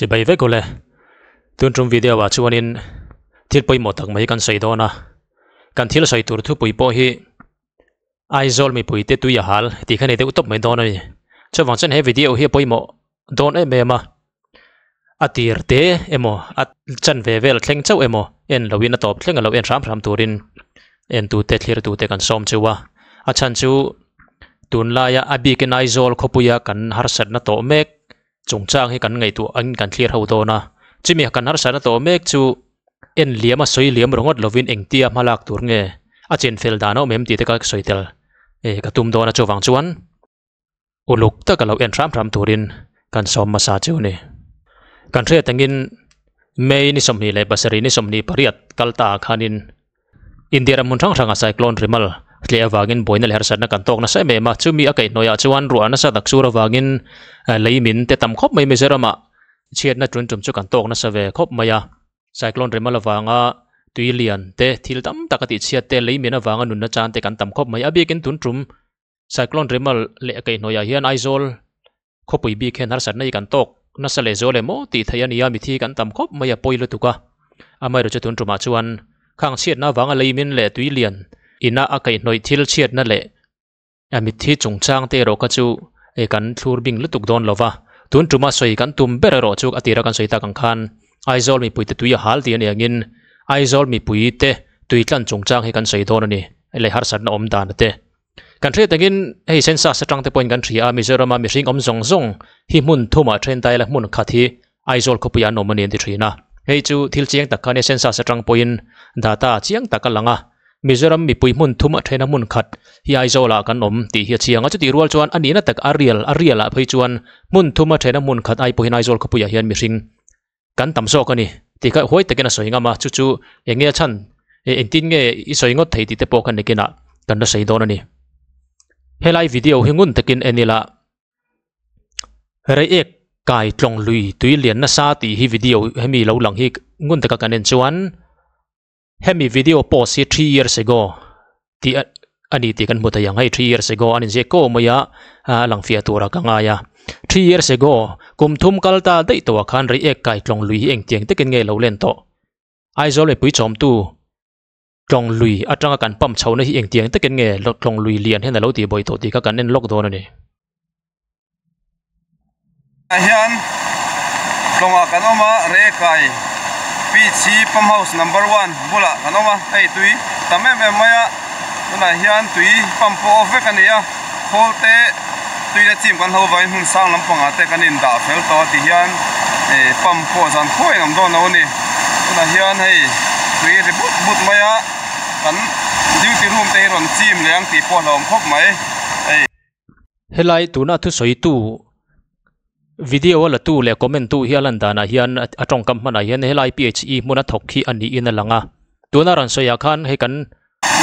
Chibai vek ule. Tun tum video ah chuanin thil pawimawh tak mai kan sawi dawn a. Kan thil sawi tur thupui pawh hi Aizawl mipui te tui a hal tih kha nei deuh tawp mai dawn a ni. Chuvang chuan he video hi a pawimawh dawn em em a. A tir te emaw a chan ve vel thleng chauh emaw en loin a tawp thleng a lo en hram hram turin entute thlirtute kan sawm chu a. A chhan chu tunlaia a bikin Aizawl khawpuia kan harsatna tawh mek chungchang hi kan ngaihtuah angin kan thlir ho dawn a. Chumi kan harsatna tawh mek chu en liam a sawi liam ringawt lovin engtia hma lak tur nge a chenfel dan a awm em tih te ka sawi tel ka tum dawn a chuvang chuan. Uluk taka lo en hram hram turin kan sawm hmasa chu a ni. Kan hriat angin May ni 27 ni 28 kal ta ah khanin India ram hmun hrang hranga cyclone Remal tleh avangin buaina leh harsatna kan tawk nasa em em a, chumi a kaihhnawih ah chuan ruah nasa tak sur avangin lei min te tam khawp mai Mizoram ah chhiatna ṭun ṭum chu kan tawk nasa ve khawp mai a. Cyclone Remal avanga tui lian te thil tam tak a tihchhiat te lei min avanga nunna chan te kan tam khawp mai a bikin tun ṭum Cyclone Remal leh a kaihhnawih ah hian Aizawl khawpui bik hian harsatna hi kan tawk nasa leh zual em aw tih theih a ni a, mithi kan tam khawp mai a pawi lutuk a. Amaherawhchu tun tumah chuan khang chhiatna avanga leimin leh tui lian ina a kaihhnawih thil chhiatna leh a mitthi chungchang te erawh kha chu kan thlur bing lutuk dawn lo va. Tun tuma sawi kan tum ber erawh chu a tira kan sawi tak ang khan Aizawl mipuite tui a hal tih a ni angin Aizawl mipuite tui tlan chungchang hi kan sawi dawn a ni leh harsatna awm dan te. Kan hriat angin hei census atang te pawhin kan hria a, Mizorama mihring awm zawng zawng hi hmun thumah then ta ila hmun khat hi Aizawl khawpuiah an awm a ni an ti thin a. Hei chu thil chiang tak kha nia census atang pawhin data chiang tak a lang a, Mizoram mipui hmun thumah thena hmun khat hi Aizawlah kan awm tih hi a chiang a, chutih rual chuan a nihna tak a real a real ah phei chuan hmun thuma thena hmun khat ai pawhin Aizawl khawpuiah hian mihring kan tam zawk a ni tih kha huai takin a sawi ngam a, chu chu eng nge a chhan engtin nge i sawi ngawt thei tih te pawh kha nikinah kan la sawi dawn a ni. Helai video hi ngun takin en ila Reiek kai tlawng lui tui lian nasa tih hi video hemi lo lang hi ngun taka kan en chuan Hemi video post hi 3 years ago tih a ni tih kan hmu thei ang, hei 3 years ago an inziak ko mai a, a lang fiah turah ka ngai a. 3 years ago kum thum kal ta daih tawhah khan Reiek kai tlawng lui hi engtiang takin nge lo len tawh? Aizawl mipui chawmtu tlawng lui atanga kan pump chhohna hi engtiang takin nge tlawng lui lian hian a lo tihbuai tawh tih kha kan en lawk dawn a ni. Ah hian tlawngah kan awm a Rekai beach hi pump house number one bulah kan awm a hei tui tam em em mai a tunah hian tui pump pawh off vek a ni a khawl te tui na chim kan ho vangin hmun sang lampangah te kan indah fel tawh a ti hian ih pump pawh zan khuai ang dawn lo a ni tunah hian hei tui ri but but mai a kan duty room te hi rawn chim leh ang tih pawh a hlauhawm khawp mai hei. Helai tuna thusawitu video a latu leh comment tu hi a lan danah hian a tawngkam hmanah hian helai PHE hmuna thawk hi a niin a lang a tuna rawn sawiah khan hei kan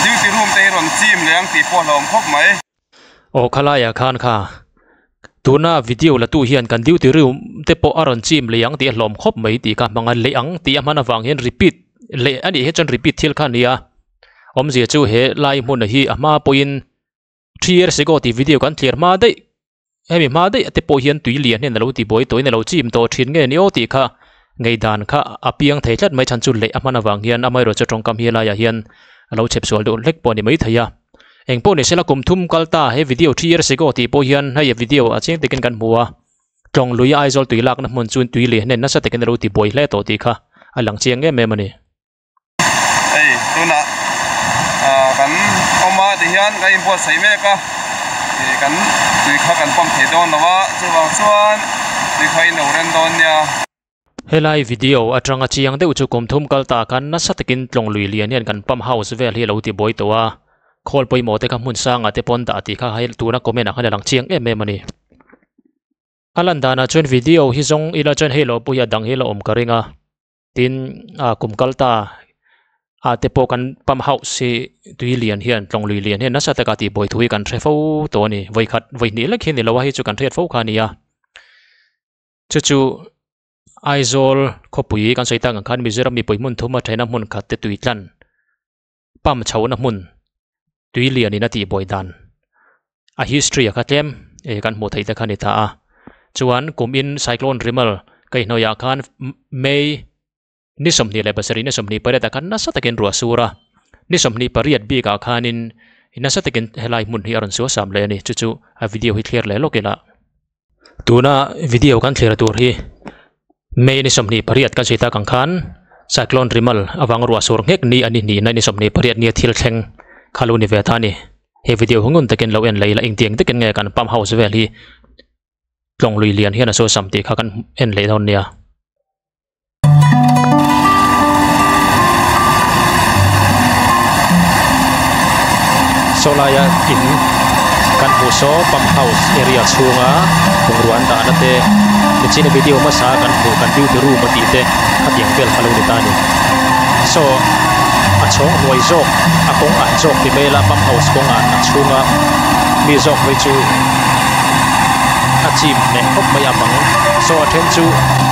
Duty room te hi rawn chim leh ang tih pawh a hlauhawm khawp mai. Aw khalaiah khan kha tuna video latu hian kan duty room te pawh a rawn chim leh ang tih a hlauhawm khawp mai tih kha hmang a leh ang tih a hman avang hian repeat leh a nih hi chuan repeat thil kha a ni a awmzia chu he lai hmun hi a hma pawhin 3 years ago tih video kan thlir hma daih hemi hma daih te pawh hian tui lian hian alo ti buai tawhin alo chim tawh thin nge ni aw tih kha ngeidan kha a piang thei tlat mai chhan chu leh a hman avang hian amaherawh chu tawngkam hi helaiah hian alo chhep sual deuh hlek pawh a ni mai thei a eng pawh ni sela kum thum kal ta he video 3 years ago tih pawh hian hei video a chiang takin kan hmu a tlawng lui Aizawl tui lakna hmun chuan tui lian hian nasa takin alo ti buai hle tawh tih kha a lang chiang em em a ni. Hei tunah ah kan awm a tihian kan inbuatsaih mek a ih kan tui kha kan pump thei dawn lo a chuvang chuan tui kha in lo ren dawn nia. Helai video atanga chiang deuh chu kum thum kal ta khan nasa takin tlawng lui lian hian kan pump house vel hi a lo ti buai tawh a, khawl pawimawh te kha hmun sangah te pawn dah tih kha hei tuna comment ah khan a lang chiang em em a ni. A lan danah chuan video hi zawng ila chuan hei lo pawh hi a dang hi a la awm ka ring a. Tin ah kum kal ta ah te pawh kan pump house hi tui lian hian tlawng lui lian hian nasa taka tih buai thu hi kan hre fo tawh a ni vawi khat vawi hnih lek hi a ni lo a hei chu kan hriat fo kha a ni a chu chu Aizawl khawpui kan sawi tak ang khan Mizoram mipui hmun thuma thena hmun khat te tui tlan pump chhohna hmun tui lian in a tih buai dan a history a kha tlem eh kan hmuh theih te kha a ni ta a chuan kum in cyclone Remal. Kaihhnawih ah khan May ni 27 ni 28 ah khan nasa takin ruah sur a, ni 28 bikah khanin nasa takin helai hmun hi a rawn suah sam leh a ni. Chu chu a video hi thlir leh lawk ila. Tuna video kan thlir tur hi May ni 28 kan sawi tak ang khan Cyclone Rimal avanga ruah sur nghek ni a ni hnihna ni 28 nia thil thleng kha lo ni ve ta a ni. He video hi ngun takin lo en leh ila engtiang takin nge kan pump house vel hi tlawng lui lian hian a sawi sam tih kha kan en leh dawn nia. Saw laia in kan hmuh saw pump house area chhunga bungrua an dahna te nichina video hmasa kan hmuh kan duty room a tih te khatiang vel kha lo ni ta a ni. Saw a chhawng hnuai zawk a kawng an zawk ti mai ila pump house kawng an a chhunga mi zawk phei chu a chim hneh khawp mai a bang saw a then chu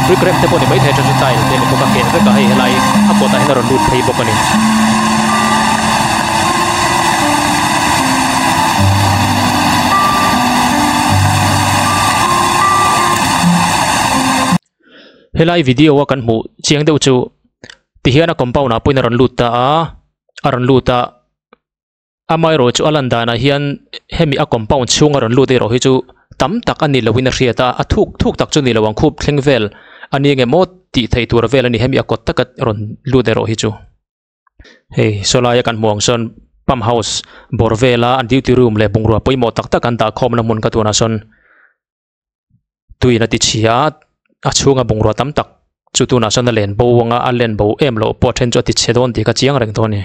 brick rem te pawh ni maithei a then chu tile te a ni bawk a keh vek a hei helai a kawtah hian a rawn lut phei bawk a ni. Helai video a kan hmuh chiang deuh chu tihian a compound ah pawhin a rawn lut ta a a rawn lut a. Amaherawh chu a lan danah hian hemi a compound chhunga rawn lut erawh hi chu tam tak a ni loin a hriat a, a thuk thuk tak chu ni lo ang khup thleng vel a ni enge maw tih theih tur vel a ni hemi a kawt taka rawn lut erawh hi chu. Hei saw laia kan hmuh ang sawn pump house bawr vela an duty room leh bungrua pawimawh tak tak an dah khawmna hmun ka tunah sawn tuiin a ti chhia a, a chhunga bungrua tam tak chu tunah sawn a len bo anga a len bo em loh pawh a then chu a ti chhe dawn tih kha chiang reng dawn a ni.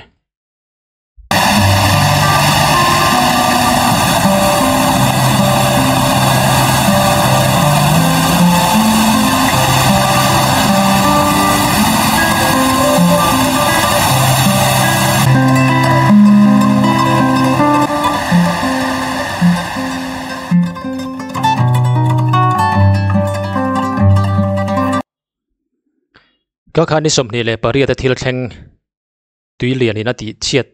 Ka khan ni 28 a thil thleng. Tui lian in a tih chhiat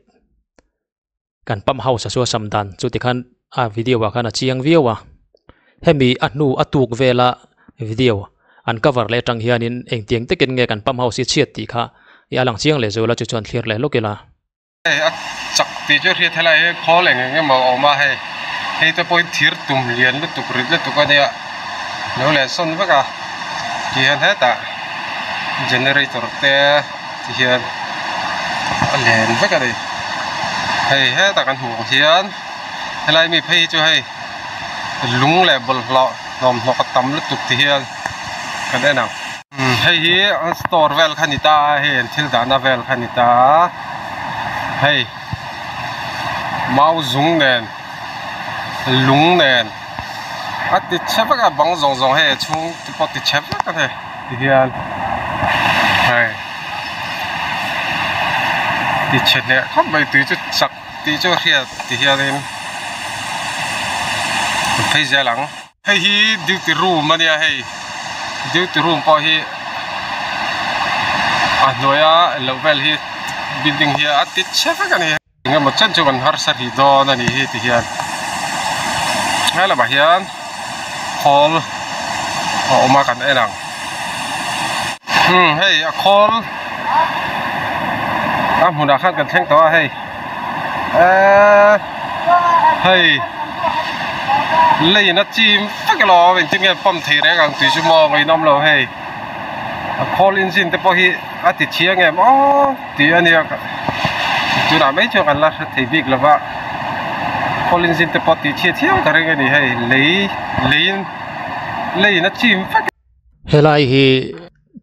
kan pump house a chu a sam dan chu tikhan a video ah khan a chiang viau a hemi a hnu a tuk vela video an cover leh atang hianin engtiang takin nge kan pump house hi chhiat tih kha a lang chiang leh zual a chu chuan thlir leh lawk ila. Hei a chak tih chu hriat helai hi khawl eng eng emaw a awm a hei hei te pawhin thir tum lian lutuk rit lutuk a nia lo len sawn vek a tihian hetah generator te. Ti hian a len vek a ni hei hetah kan hmuh ang hian helai mi phei hi chu hei lung leh bawlhhlawh hnawmhnawk a tam lutuk ti hian kan en ang hei hi an store vel kha a ni ta a hei an thil dahna vel kha a ni ta a hei mau zung nen lung nen a ti chhe vek a bang zawng zawng hei a chhung te pawh ti chhe vek a ni. Tihian hei ti chhe hneh khawp mai tui chu chak tih chu a hriat ti hianin an phei zel ang. Hei hi duty room a nia hei duty room pawh hi a hnuaia loh vel hi building hi a ti chhe vek a ni. Engemaw chen chu kan harsa rih dawn a nih hi ti hian he lamah hian khawl a awm a kan en ang umm hei a khawl a hmunah khan kan thleng tawh a hei eee hei leiin a chim vek alawm engtin nge pump thei reng ang tui chu maw ngainawm lo hei a khawl engine te pawh hi a ti thiang em aw. Tih a nia tunah mai chuan kan la hre thei bik lova khawl engine te pawh tih chhiat hial ka ring a ni hei lei leiin leiin a chim vek. Helai hi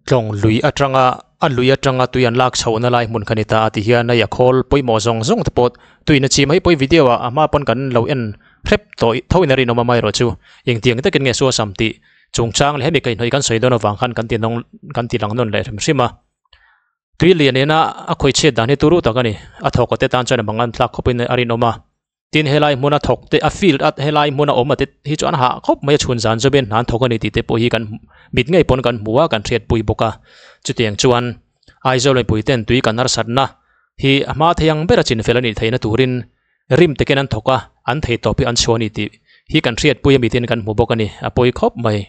tlawng lui atanga a lui atanga tui an lak chhohna lai hmun kha ni ta a ti hian hei a khawl pawimawh zawng zawng te pawh tuiin a chim a hei pawh video ah a hma pawn kan lo en hrep tawh tho in a rinawm a amaherawh chu engtiang takin nge suasam tih chungchang leh hemi kaihhnawih kan sawi dawn avang khan kan ti nawng kan ti lang nawn leh hrim hrim a. Tui lian ina a khawi chhiat dan hi turu tak a ni. A thawk te tan chuan a mangan thlak khawpin a rinawm a. Tin, helai hmuna thawk te, a field a helai hmuna awm a te hi chu an hah khawp mai a, chhun zan zawmin hna an thawk a ni tih te pawh hi kan mit ngei pawn kan hmu a, kan hriatpui bawk a. Chutiang chuan Aizawl mipui ten tui kan harsatna hi a hma thei ang bera chinfel a nih theihna turin rim takin an thawk a, an thei tawp hi an chhuah a ni tih hi kan hriatpui a mitin kan hmu bawk a ni, a pawi khawp mai.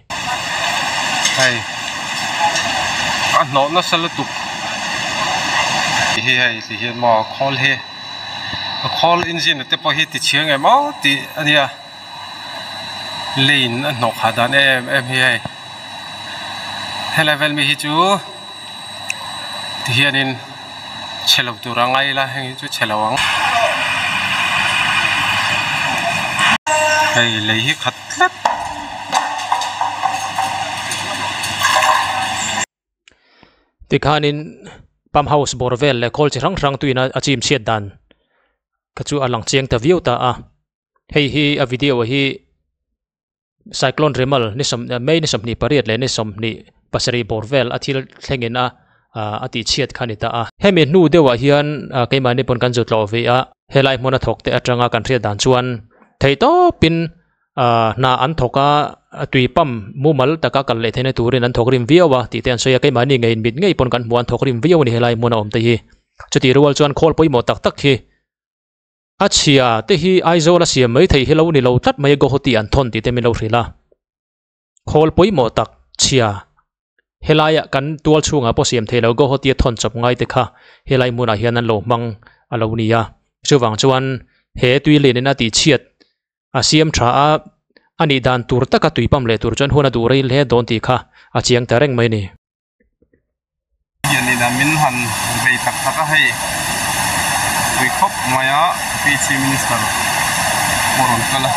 Hei. A hnawh nasa lutuk hi hei ti hian maw khawl hi a khawl engine te pawh hi ti chhia ngei maw tih a nia lane a hnawh khah dan em em hi hei helai vel mi hi chu ti hianin chhe lo tur a ngai ila heng hi chu chhe lo ang hei lei hi khat tlat. Tikhanin pump house bawr vel leh khawl chi hrang hrang tuina a chim chhiat dan kha chu a lang chiang ta viau ta a hei hi a video hi cyclone remal ni sawm may ni sawmhnih pariat leh ni sawmhnih pasarih bawr vel a thil thlengin a a tih chhiat kha a ni ta a hemi hnu deuhah hian keimahni pawn kan zut tlawh ve a helai hmuna thawk te atanga kan hriat dan chuan theih tawpin ahh hna an thawk a tui pump mumal taka kal leh theihna turin an thawk rim viau a tih te an sawi a keimahni ngei mit ngei pawn kan hmuh a an thawk rim viau a ni helai hmuna awm te hi chutih rual chuan khawl pawimawh tak tak hi a chhia te hi Aizawl a siam mai theih hi lo ni lo tlat mai a Guwahati an thawn tih te min lo hrilh a khawl pawimawh tak chhia helaiah kan tual chhungah pawh siam theih loh Guwahati a thawn chawp ngai te kha helai hmunah hian an lo hmang a lo ni a chuvang chuan he tui lian in a tih chhiat a siam tha a a nih dan tur taka tui pump leh tur chuan hun a duh rei hle dawn tih kha a chiang ta reng mai a ni. Hianin a min han bei tak tak a hei pui khawp mai a P Chief Minister pawh rawn kal a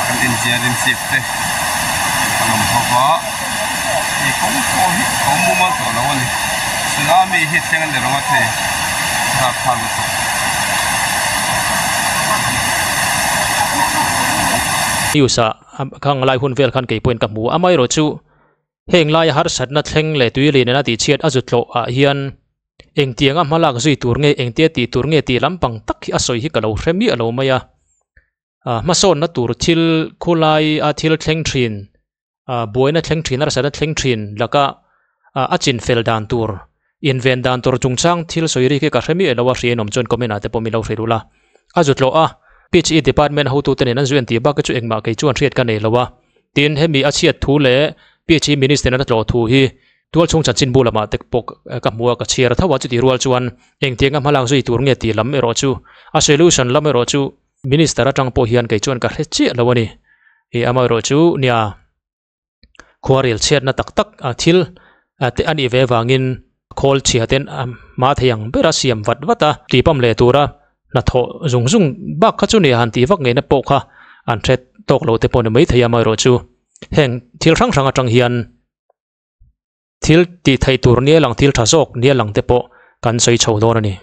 kan engineering chief te an awm ho va hei kawng pawh hi a awm mumal tawh lo a ni tsunami hi thleng a ni reng a thei ralthlak lutuk. News ah khang lai hun vel khan keipawhin ka hmu a amaherawhchu Heng laia harsatna thleng leh tui lian a tihchhiat a zut hlawh ah hian engtianga hma lak zui tur nge engtia tih tur nge tih lampang tak hi a sawi hi ka lo hre miah lo mai a. Ah hmasawnna tur thil khulai a thil thleng thin ah buaina thleng thin harsatna thleng thin laka ah a chin fel dan tur inven dan tur chungchang thil sawi rik hi ka hre miah lo a hria inawm chuan comment ah te pawh min lo hrilh ula. A zut hlawh a PHE department hotute nen an zui an tih bak hi chu engmah kei chuan hriat ka nei lo a. Tin, hemi a chhiat thu leh PHE Minister in a tlawh thu hi tualchhung chanchinbu lamah te pawh ka hmu a, ka chhiar tho a, chutih rual chuan engtianga hmalak zui tur nge tih lam erawh chu a solution lam erawh chu Minister atang pawh hian kei chuan ka hre chiah lo a ni. Ih amaherawh chu nia khuarel chhiatna tak tak a thil te a nih ve avangin khawl chhia ten a hma thei ang bera siam vat vat a tih pam leh tura hnathawh zung zung bak kha chu nia han tih vak ngeina pawh kha an hre tawk lo te pawh ni maithei a amaherawhchu heng thil hrang hrang atang hian thil tih theih tur nia lang thil tha zawk nia lang te pawh kan sawi chho dawn a ni.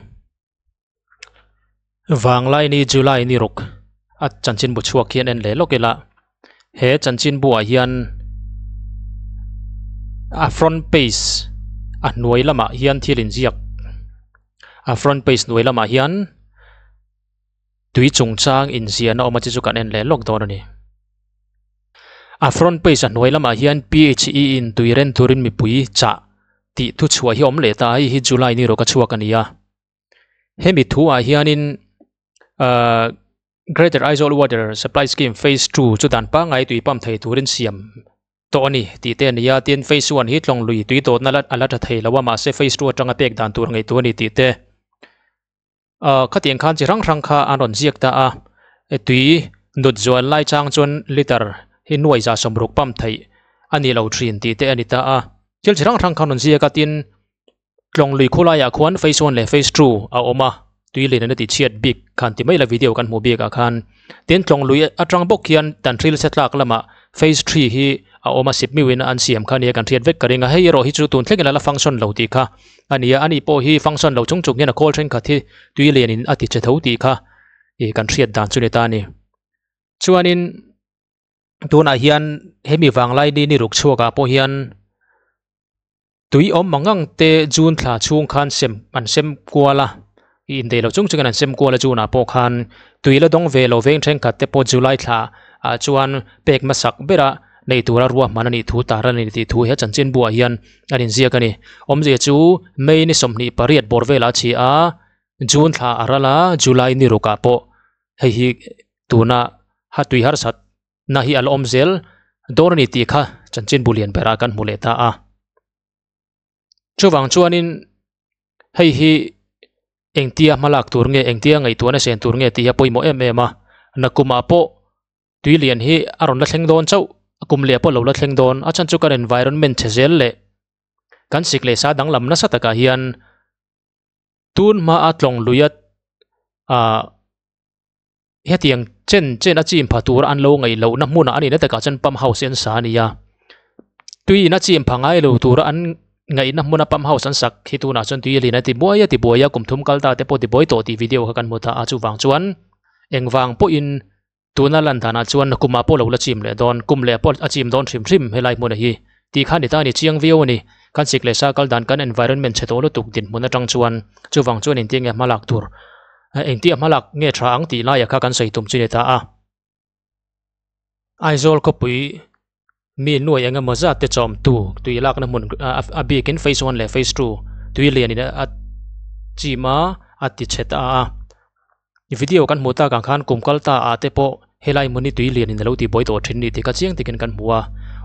Vanglai ni July ni ruk a chanchinbu chhuak hian en leh lawk ila he chanchinbu ah hian a front page a hnuai lamah hian thil inziak a front page hnuai lamah hian tui chungchang inziahna awm a chi chu kan en leh lawk dawn a ni. A front page a hnuai lamah hian P_H_E in tui ren turin mipui chah tih thuchhuah hi a awm leh ta a hei hi July ni rawk a chhuak a ni a. Hemi thu ah hianin ahh Greater Aizawl Water Supply Scheme Phase 2 chu dan pangngai tui pump thei turin siam tawh a ni tih te a ni a tin Phase 1 hi tlawng lui tui dawtna la a la tha thei lo a mahse Phase 2 atanga pek dan tur ngaihtuah a ni tih te ahh khatiang khan chi hrang hrang kha an rawn ziak ta a tui nut zual lai chang chuan liter hi nuai za sawmruk pump theih a ni lo thin tih te a ni ta a thil chi hrang hrang kha an rawn ziak a tin. Tlawng lui khulaiah khuan phase one leh phase two a awm a, tui lian an a tihchhiat bik khan ti mai la video kan hmuh bikah khan. Tin tlawng lui atang bawk hian tanhril se tlak lamah phase three hi a awm a sipmiuin an siam kha nia kan hriat vek ka ring a, hei erawh hi chu tun thlengin a la function lo tih kha a ni a, ani pawh hi function lo chung chung hian a khawl thenkhat hi tui lianin a tichhe tho tih kha ih kan hriat dan chu ni ta a ni. Chuanin. Tunah hian hemi vanglai ni ni ruk chhuakah pawh hian tui awm mangang te June thla chhung khan sem an sem kual a ih indeih loh chung chungin an sem kual a June ah pawh khan tui la dawng ve lo veng thenkhat te pawh July thla ah chuan pek hmasak bera nei tura ruahman a nih thu tar a ni tih thu he chanchin buah hian an inziak a ni. Awmzia chu May ni 28 bawr velah a chhi a June thla a ral a July ni rukah pawh hei hi tuna ha tui harsat na hi a la awm zel dawn a ni tih kha chanchinbu lian berah kan hmu leh ta a. Chuvang chuanin hei hi engtia hmalak tur nge engtia ngaihtuahna sen tur nge tih hi a pawimawh em em a, nakumah pawh tui lian hi a rawn la thleng dawn chauh, a kum leh pawh a lo la thleng dawn, a chhan chu kan environment chhe zel leh kan sik leh sa danglam nasa takah hian tun hmaa tlawng luia ah hetiang chen chen a chim pha tur an lo ngaih lohna hmunah a nihna takah chuan pump house hi an sa a ni a, tui in a chim pha ngai lo tura an ngaihna hmuna pump house an sak hi tunah chuan tui a lian a ti buai a ti buai a kum thum kal ta te pawh ti buai tawh tih video kha kan hmu ta a chuvang chuan engvang pawhin tuna lan danah chuan kumah pawh lo la chim leh dawn kum leh pawh a chim dawn hrim hrim helai hmunah hi tih kha ni ta a ni chiang viau a ni kan sik leh sa kal dan kan environment chhe tawh lutuk dinhmun atang chuan chuvang chuan engtin nge hma lak tur engtia hma lak nge tha ang tih laiah kha kan sawi tum chu ni ta a. Aizawl khawpui mi nuai eng emaw zat te chawmtu tui lakna hmun a bikin phase one leh phase two tui lianin a chim a a ti chhe ta a video kan hmuh tak ang khan kum kal ta ah te pawh helai hmun hi tui lianin a lo tih buai tawh thin a ni tih kha chiang takin kan hmu a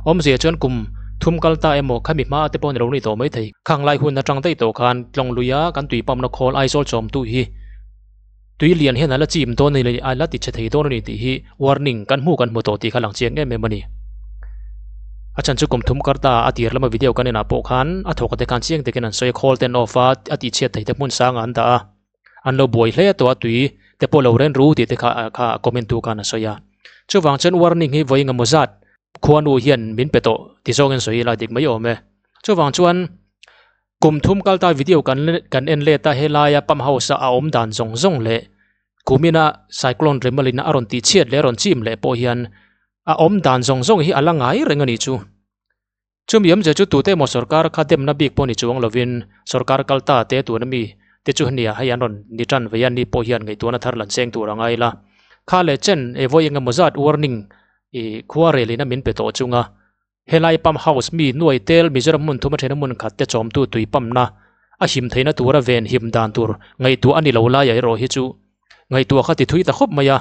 awmzia chuan kum thum kal ta emaw khami hma te pawh ni lo ni tawh mai thei khang lai hun atang daih tawh khan tlawng luia kan tui pump na khawl Aizawl chawmtu hi Tui lian hian a la chim dawn a ni, a la ti chhe thei dawn a ni tih hi warning kan hmu kan hmu tawh tih kha lang chiang em em a ni. A chhan chu kum thum kar ta a tir lama video kan enah pawh khan a thawk te khan chiang takin an sawi a, call ten off a, a tih chhiat thei te hmun sangah an dah a, an lo buai hle tawh a tui te pawh lo ren ru tih te kha kha comment tu khan a sawi a. Chuvang chuan warning hi vawi engemaw zat khuanu hian min pe tawh ti zawngin sawi ila dik mai awm e. Chuvang chuan. Kum thum kal ta video kan kan en let a helaia pump house a a awm dan zawng zawng leh kumina cyclone Remalin a rawn tih chhiat leh a rawn chim leh pawh hian a awm dan zawng zawng hi a la ngai reng a nih chu. Chumi awmzia chu tute emaw sorkar kha demna bik pawh ni chuang lovin sorkar kal ta te tuna mi te chu nia hei an rawn ni tan vei a ni pawh hian ngaihtuahna thar lan seng tur a ngai la. Kha leh chen evawi engemaw zat warning ih khua relin a min pe tawh chunga Helai pump house mi nuai tel Mizoram hmun thuma thena hmun khat te chawmtu tui pump na a him theihna tura ven him dan tur ngaihtuah a ni lo lai erawh hi chu ngaihtuah kha ti thui ta khawp mai a.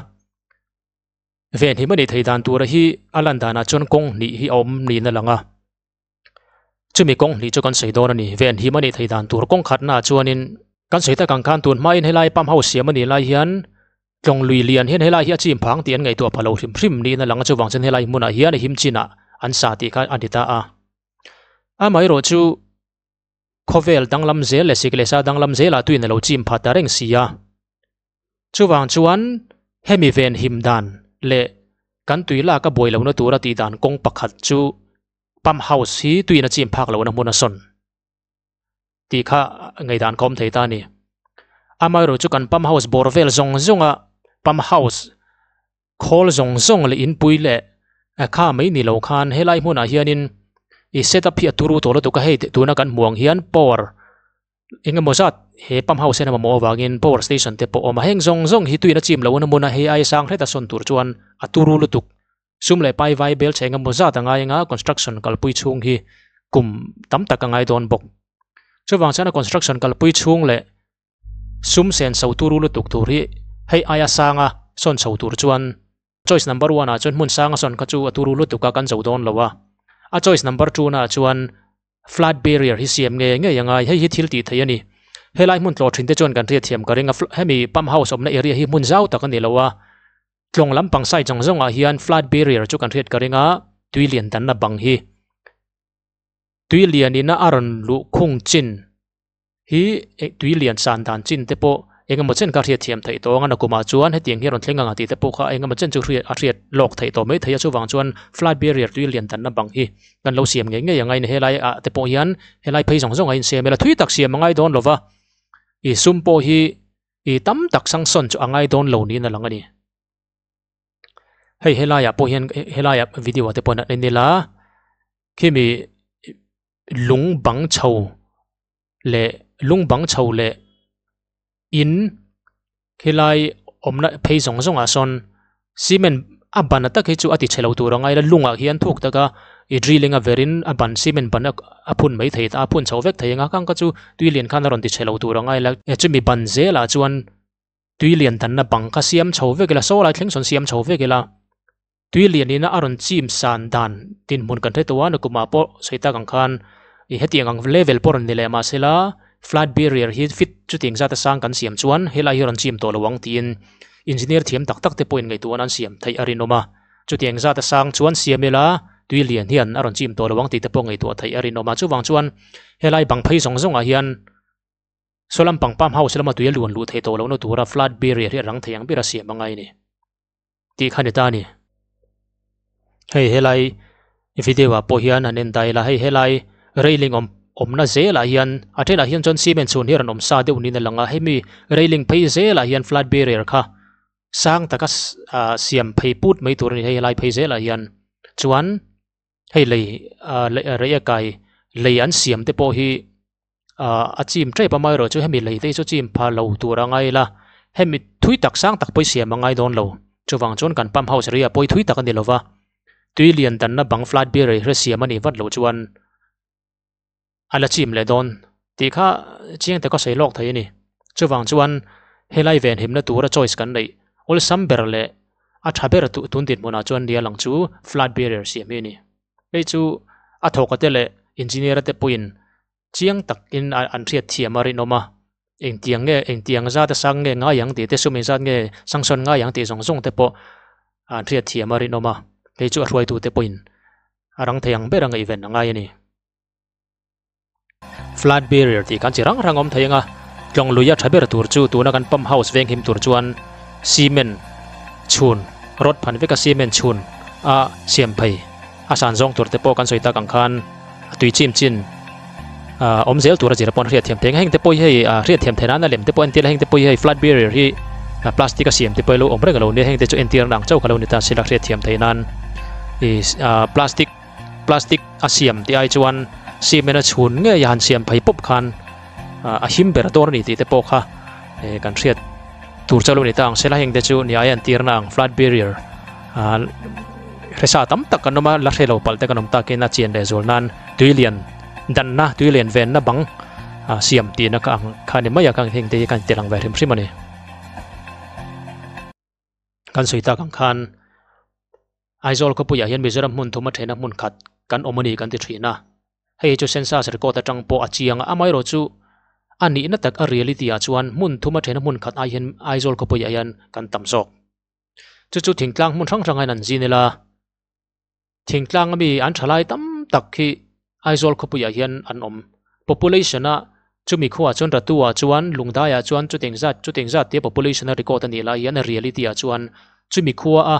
Ven him a nih theih dan tura hi a lan danah chuan kawng hnih hi a awm niin a lang a. Chumi kawng hnih chu kan sawi dawn a ni. Ven him a nih theih dan tur kawng khatnaah chuanin kan sawi tak ang khan tun hmain helai pump house siam a nih lai hian Tlawng lui lian hian helai hi a chim phang tih an ngaihtuah pha lo hrim hrim niin a lang a, chuvang chuan helai hmunah hian a him chinah an sa tih kha a ni ta a. Amaherawh chu khawvel danglam zel leh sik leh sa danglam zelah tuin a lo chim pha ta reng si a. Chuvang chuan hemi ven him dan leh kan tui lak a buai lohna tura tih dan kawng pakhat chu pump house hi tuin a chim phak lohna hmun a sawn. Tih kha ngaihdan ka awm thei ta a ni. Amaherawh chu kan pump house bawr vel zawng zawng a pump house khawl zawng zawng leh inpui leh kha mai ni lo khan helai hmunah hianin ih set up hi a turu tawh lutuk a hei tuna kan hmuh ang hian power eng emaw zat he pump house hian a mamawh avangin power station te pawh a awm a heng zawng zawng hi tuiin a chim lohna hmuna hei aia sang hret a sawn tur chuan a turu lutuk. Sum leh pai vai bel chhe engemaw zat a ngai anga construction kalpui chhung hi kum tam tak a ngai dawn bawk. Chuvang chuan a construction kalpui chhung leh sum sen so turu lutuk tur hi hei aia sanga sawn chho tur chuan choice number one ah chuan hmun sanga sawn kha chu a turu lutuk a kan zo dawn lo a. A choice number two na ah chuan flood barrier hi siam ngei ngei a ngai hei hi thil tih theih a ni. Helai hmun tlawh thin te chuan kan hriatthiam ka ring a hemi pump house awmna area hi hmun zau tak a ni lo a. Tlawng lampang side zawng zawngah hian flood barrier chu kan hriat ka ring a, tui lian danna bang hi tui lianin a rawn luh khung chin hi tui lian san dan chin te pawh eng emaw chen kha hriat thiam theih tawh ang a nakumah chuan hetiang hi a rawn thleng ang a tih te pawh kha eng emaw chen chu hriat a hriat lawk theih tawh mai thei a chuvang chuan flood barrier tui lian danna bang hi kan lo siam ngei ngei ang a in helai ah te pawh hian helai phei zawng zawng ah insiam ila thui tak siam a ngai dawn lova ih sum pawh hi I tam tak sanction chu a ngai dawn lo niin a lang a ni. Hei helaiah pawh hian helaiah video ah te pawh hian an en ila khimi lung bang chho leh lung bang chho leh in khilai awmna phei zawng zawng ah sawn cement a ban tak hi chu a ti chhe lo tur a ngai la lungah hian thuk taka i drilling a verin a ban cement ban a phun mai thei ta a phun chho vek thei ang a kang kha chu tui lian khan a rawn ti chhe lo tur a ngai la chumi ban zelah chuan tui lian danna bang kha siam chho vek ila saw lai thleng sawn siam chho vek ila tui lian ina a rawn chim san dan dinhmun kan hre tawh a nakumah pawh sawi tak ang khan Ih hetiang ang level pawh rawn ni leh mahsela flood barrier hi fit chutiang zat a sang kan siam chuan helai hi rawn chim tawh lo ang tiin engineer thiam tak tak te pawhin ngaihtuahna an siam theih a rinawm a. Chutiang zat a sang chuan siam ila tui lian hian a rawn chim tawh lo ang tih te pawh ngaihtuah theih a rinawm a. Chuvang chuan helai bang phei zawng zawngah hian saw lampang pump house lama tui a luan luh theih tawh lohna tura flood barrier hi a rang thei ang ber a siam angai a ni. Tih kha ni ta a ni. Hei helai video ah pawh hian han en ta ila hei helai railing awm awmna zelah hian a thenah hian chuan cement chhun hi a rawn awm sa deuh niin a lang a hemi railing phei zelah hian flood barrier kha sang taka ah siam phei put mai tur a ni hei helai phei zelah hian chuan hei lei ah rei a kai lei an siam te pawh hi ah a chim tep a amaherawhchu hemi lei te hi chu chim pha lo tur a ngai ila hemi thui tak sang tak pawh hi siam a ngai dawn lo chuvang chuan kan pump house ria pawh hi thui tak a ni lova tui lian danna bang flat barrier hi siam a nih vat loh chuan a la chim leh dawn tih kha chiang taka sawi lawk thei a ni. Chuvang chuan helai venhimna tura choice kan neih awlsam ber leh a tha ber tun dinhmunah chuan nia lang chu flood barrier siam hi a ni. Hei chu a thawka te leh engineer te pawhin chiang takin an hriat thiam a rinawm a, engtiang nge engtiang zat a sang nge ngai ang tih te sum engzat nge sanction ngai ang tih zawng zawng te pawh an hriat thiam a rinawm a, hei chu a hruaitute pawhin a rang thei ang ber a ngaihven a ngai a ni. Flood barrier tih khan chi rang rang a awm thei ang a, tlawng lui a tha ber tur chu tuna kan pump house venghim tur chuan cement chhun rod phan veka cement chhun a siam phei a san zawng tur te pawh kan sawi tak ang khan a tui chim chin ah awm zel tur a zir pawh an hriat thiam thei ang heng te pawh hi hei ah hriat thiam theih nan a lem te pawh entir a heng te pawh hi hei flood barrier hi plastic a siam te pawh hi lo awm reng a lo nia heng te chu entir ang chauh kha lo ni ta sela hriat thiam theih nan ih ah plastic. Plastic a siam tih ai chuan cement a chhun ngei a han siam phei pawp khan a him ber dawn a ni tih te pawh kha kan hriat tur chu a lo ni ta ang. Sela heng te chu ni ai an tirna ang flood barrier hresa tam tak kan awm a, la hre lo palh te kan awm takin a chian leh zual nan tui lian danna tui lian venna bang siam tihna kha ang kha a ni mai a khang heng te hi khan tel ang ve hrim hrim a ni. Kan sawi tak ang khan Aizawl khawpuiah hian Mizoram hmun thuma thehna hmun khat kan awm a ni kan ti thin a. Hei hi chu census record atang pawh a chiang a, amaherawh chu a nihna tak a reality ah chuan hmun thuma thehna hmun khat ai hian Aizawl khawpuiah hian kan tam zawk. Chu chu thingtlang hmun hrang hrang hian an zin ila, thingtlang ami an thalai tam tak hi Aizawl khawpuiah hian an awm. Population a chumi khuaah chuan Ratu ah chuan Lungdai ah chuan chutiang zat chutiang zat tia population a record a nih lai hian a reality ah chuan chumi khua a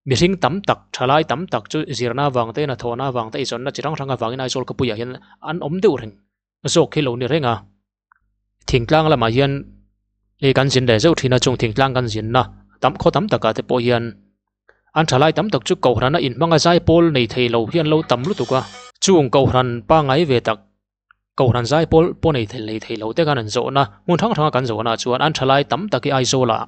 mihring tam tak thalai tam tak chu zirna avang te hnathawhna avang te eizawnna chi hrang hrang avangin Aizawl khawpuiah hian an awm deuh reng zawk hi lo ni reng a. Thingtlang lamah hian hei kan zin leh zeuh thin a chung thingtlang kan zinna tam khaw tam takah te pawh hian an thalai tam tak chu kohhrana inhmanga zaipawl nei thei lo hi an lo tam lutuk a. Chung kohhran pangngai ve tak kohhran zaipawl pawh nei thei nei thei lo te khan an zawhna hmun hrang hranga kan zawhna chuan an thalai tam tak hi Aizawlah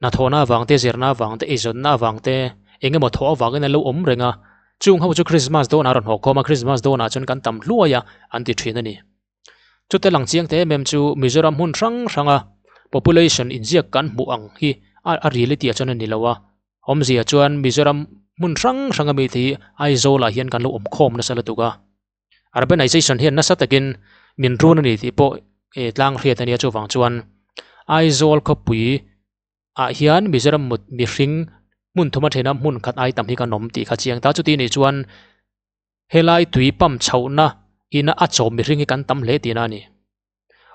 hnathawhna avang te zirna avang te eizawnna avang te eng emaw thawh avangin an lo awm reng a chung ho chu Christmas dawnah a rawn haw khawm a Christmas dawnah chuan kan tam hluai a an ti thin a ni. Chute lang chiang te em em chu Mizoram hmun hrang hranga population inziak kan hmuh ang hi a reality ah chuan a ni lo a, awmzia chuan Mizoram hmun hrang hranga mite hi Aizawl ah hian kan lo awm khawm nasa lutuk a, urbanization hian nasa takin min run a ni tih pawh tlang hriat a nia chuvang chuan Aizawl khawpui ah hian Mizoram mut mihring hmun thuma thena hmun khat ai tam hi kan awm tih kha chiang ta chuti nih chuan Helai tui pump chhohna ina a chawm mihring hi kan tam hle tihna a ni.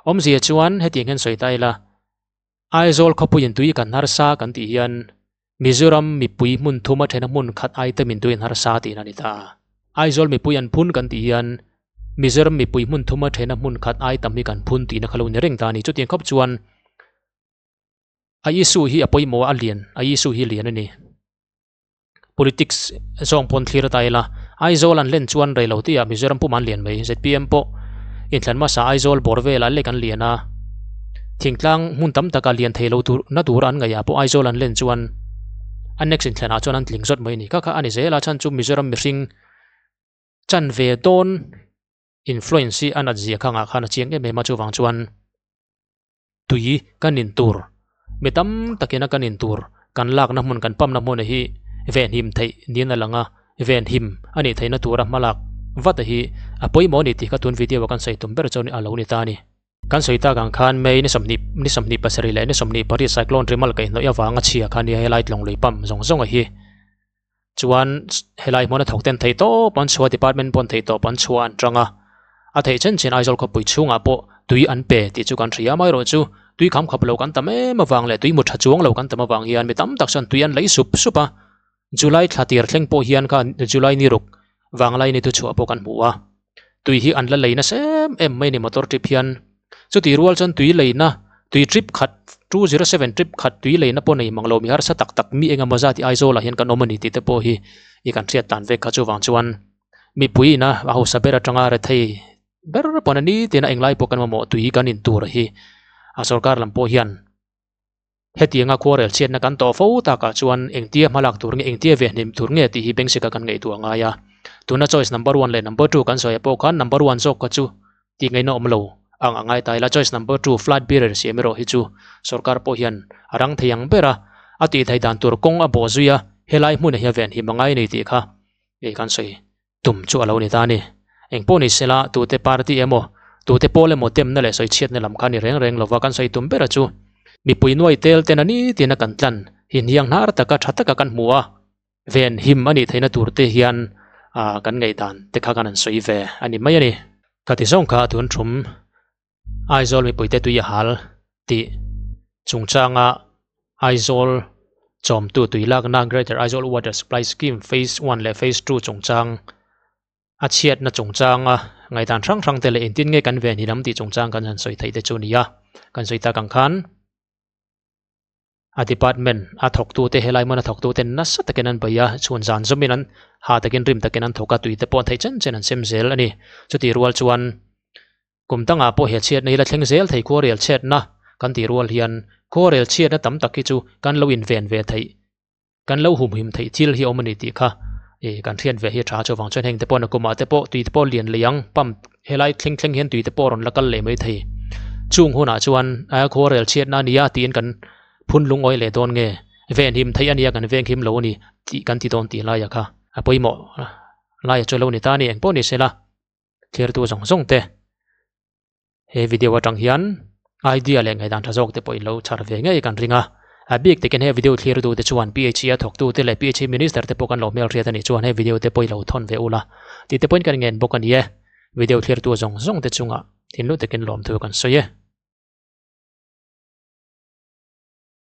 Awmzia chuan hetiang hian sawi ta ila, Aizawl khawpuiin tui kan harsa kan tih hian Mizoram mipui hmun thuma thena hmun khat aitemin tui an harsa tihna a ni ta. Aizawl mipui an phun kan tih hian Mizoram mipui hmun thuma thena hmun khat aitam hi kan phun tihna kha lo ni reng ta a ni. Chutiang khawp chuan a issue hi a pawimawh a, a lian, a issue hi lian a ni. Politics zawng pawn thlir ata ila Aizawl an len chuan rei lo tih ah Mizoram pum an lian mai. Zpm pawh inthlan hmasa Aizawl bawr velah lek an lian a, thingtlang hmun tam taka lian thei lo tur na tura an ngaih ah pawh Aizawl an len chuan a next inthlan ah chuan an tling zawt mai a ni. Kha kha a ni zel a chhan chu Mizoram mihring chan ve dawn influence hi a nat zia kha ngah khan a chiang em em a chuvang chuan tui kan in tur mi tam takin a kan in tur kan lakna hmun kan pump na hmun hi venhim theih niin a lang a venhim a nih theihna tura hmalak. vat a hi a pawimawh a ni tih kha tun video a kan sawi tum ber chuan a lo ni ta a ni. Kan sawi tak ang khan May ni sawmhnih ni sawmhnih pasarih leh ni 28 cyclone Remal kaihhnawih avanga chhia kha nia helai tlawng lui pump zawng zawng a hi chuan helai hmun a thawk ten theih tawp an chhuah department pawn theih tawp an chhuah an tang a a theih chen chen Aizawl khawpui chhungah pawh tui an pe tih chu kan hria amaherawh chu tui kham khap lo kan tam em avang leh tui mu tha chuang lo kan tam avang hian mi tam tak chuan tui an lei sup sup a July thla tir thleng pawh hian khan July ni ruk vanglai ni thuchhuah pawh kan hmu a tui hi an la lei nasa em em mai a ni motor trip hian chuti rual chuan tui leina tui trip khat 207 trip khat tui leina pawh nei mang lo mi harsa tak tak mi engemaw zat hi Aizawl ah hian kan awm a ni tih te pawh hi i kan hriat tan vek kha chuvang chuan mipui ina a hausa ber atanga rethei ber pawn a ni tina englai pawh kan mamawh tui kan in tur hi a sorkar lam pawh hian. Hetianga khuarel chhiatna kan tawh fo takah chuan engtia hmalak tur nge engtia ve hnim tur nge tih hi Bengsika kan ngaihtuah a ngai a. Tuna choice number one leh number two kan sawi ah pawh khan number one zawk kha chu tih ngaihna awm lo ang a ngai ta ila choice number two flight bearer siam erawh hi chu sorkar pawh hian a rang thei ang ber a, a tih theih dan tur kawng a bawh zui a, helai hmunah hian venhim a ngai a ni tih kha kan sawi. Tum chu a lo ni ta a ni. Engpawh ni sela, tute party emaw, tute pawl emaw temna leh sawichhiatna lam kha ni reng reng lova kan sawi tum bera chu mipui nuai tel ten a ni tiin a kan tlan hi hniang hnar taka tha taka kan hmu a, ven him a nih theihna tur te hian kan ngaihdan te kha kan han sawi ve a ni mai a ni. Khati zawng kha tun thum Aizawl mipuite tui a hal tih chungchanga Aizawl chawmtu tui lakna Greater Aizawl Water Supply Scheme Phase one leh Phase two chungchang a chhiatna chungchanga ngaihdan hrang hrang te leh engtin nge kan ven hi lam tih chungchang kan han sawi theih te chu a ni a, kan sawi tak ang khan. A department a thawktute helai hmun a thawktute nasa takin an bei a, chhun zan zawmin an ha takin rim takin an thawk a, tui te pawh an theih chen chen an sem zel a ni. Chutih rual chuan kum dangah pawh he chhiatna hi la thleng zel thei khuarel chhiatna kan tih rual hian khuarel chhiatna tam tak hi chu kan lo inven ve theih kan lo humhim theih thil hi a awm a ni tih kha ih kan hriat ve hi a tha chuvang chuan heng te pawh nakumah te pawh tui te pawh lian lei ang pump helai thleng thleng hian tui te pawh a rawn la kal leh mai thei chung hunah chuan a khuarel chhiatna a nia tiin kan phun lungawi leh dawn nge venhim theih a nia kan venghim lo a ni tih kan ti dawn tih laia kha a pawimawh laia chu a lo ni ta a ni engpawh ni sela thirtu zawng zawng te. He video atang hian idea leh ngaihdan tha zawk te pawh in lo chhar ve ngei kan ring a. A bik takin he video thlir tu te chuan PHE a thawk tu te leh PHE minister te pawh kan lo hmelhriat a nih chuan he video te pawh i lo thawn ve ula tih te pawhin kan ngen bawk a ni e. Video thlir tu zawng zawng te chungah thinlung takin lawmthu kan sawi e.